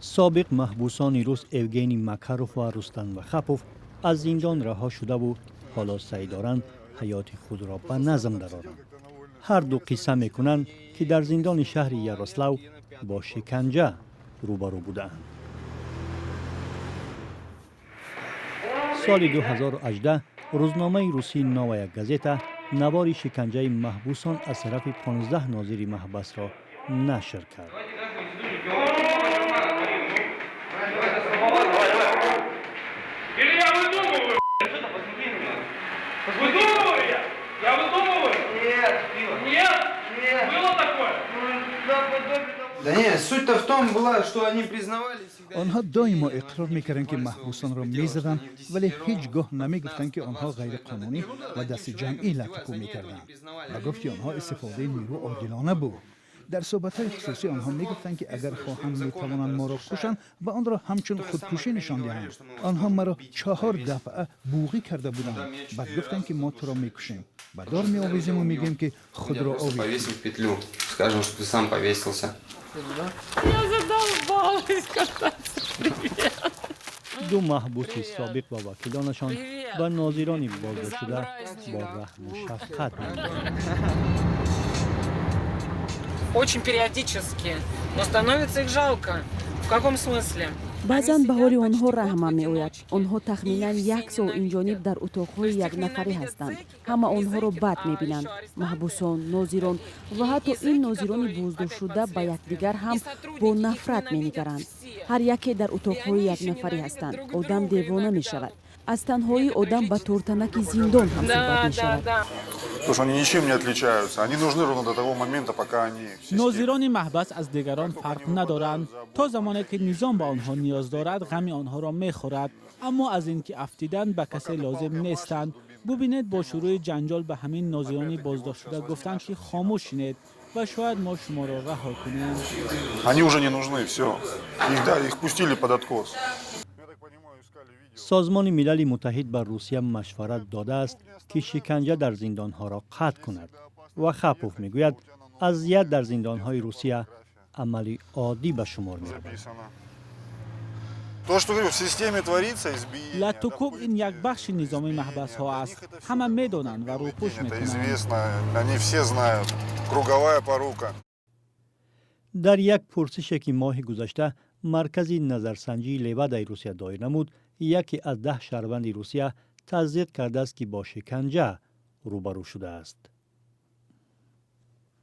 Собиқ маҳбусони рус Евгений Макаров ва Рустам Вахапов аз зиндон раҳо шудаву ҳоло саъй доранд ҳаёти худро ба назм дароранд. Ҳар ду қисса мекунанд, ки дар зиндони шаҳри Ярослав бо шиканҷа рӯбарӯ будаанд. Соли 2018 рӯзномаи русии «Новая газета» навори шиканҷаи маҳбусон аз тарафи 15 нозири маҳбасро нашр кард. Онҳо доимо иқрор мекарданд, ки маҳбусонро мезаданд, вале ҳеҷ гоҳ намегуфтанд, ки онҳо ғайриқонунӣ ва дасти ҷамъӣ латукӯб мекарданд. Ба гуфти онҳо, истифодаи нерӯ одилона буд. Дар суҳбатҳои хусусӣ онҳо мегуфтанд, ки агар хоҳанд, метавонанд моро кушанд ва онро ҳамчун худкушӣ нишон диҳанд. Онҳо маро чаҳор дафъа буғӣ карда буданд, баъд гуфтанд, ки мо туро мекушем, ба дор меовезему мегӯем, ки худро овехтӣ. Скажем, что ты сам повесился. Я задолбалась кататься. Привет. Ду маҳбуси собиқ ва вакилонашон ба нозирони боздоштшуда бо раҳму шафқат менигаранд. Очень периодически, но становится их жалко. В каком смысле? Баъзан ба ҳоли онҳо раҳмам меояд. Онҳо тахминан як сол инҷониб дар утоқҳои якнафарӣ ҳастанд. Ҳама онҳоро бад мебинанд: маҳбусон, нозирон ва ҳатто ин нозирони боздоштшуда ба якдигар ҳам бо нафрат менигаранд. Ҳар яке дар утоқҳои якнафарӣ ҳастанд. Одам девона мешавад. Аз танҳоӣ одам ба тортанаки зиндон ҳамсӯҳбат мешавад. Потому что они ничем не отличаются. Они нужны ровно до того момента, пока они в системе. Нозирони маҳбас аз дигарон фарқ надоранд. То замоне ки низом ба онҳо ниёз дорад, ғами онҳоро мехӯрад, аммо аз ин ки афтидан, ба касе лозим нестанд. Бубинед, бо шурӯи ҷанҷол ба ҳамин нозирони боздоштшуда гуфтанд, ки хомӯш шинед ва шояд мо шуморо раҳо кунем. Они уже не нужны, все. Их, да, их пустили под откос. Я так понимаю, искали видео. Созмони Милали Муттаҳид ба Русия машварат додааст, ки шиканҷа дар зиндонҳоро қатъ кунад. Вахапов мегӯяд, азият дар зиндонҳои Русия амали оддӣ ба шумор меравад. Записано. То, что, говорю, в системе творится, избиение. Латукӯб ин як бахши низоми маҳбасҳо аст. Ҳама медонанд ва рӯпӯш Это мекунанд. известно, они все знают. Круговая порука. Дар як пурсише, ки моҳи гузашта маркази назарсанҷии Левадаи Русия доир намуд, 1 аз 10 шаҳрванди Русия тасдиқ кардааст, ки бо шиканҷа рӯбарӯ шудааст.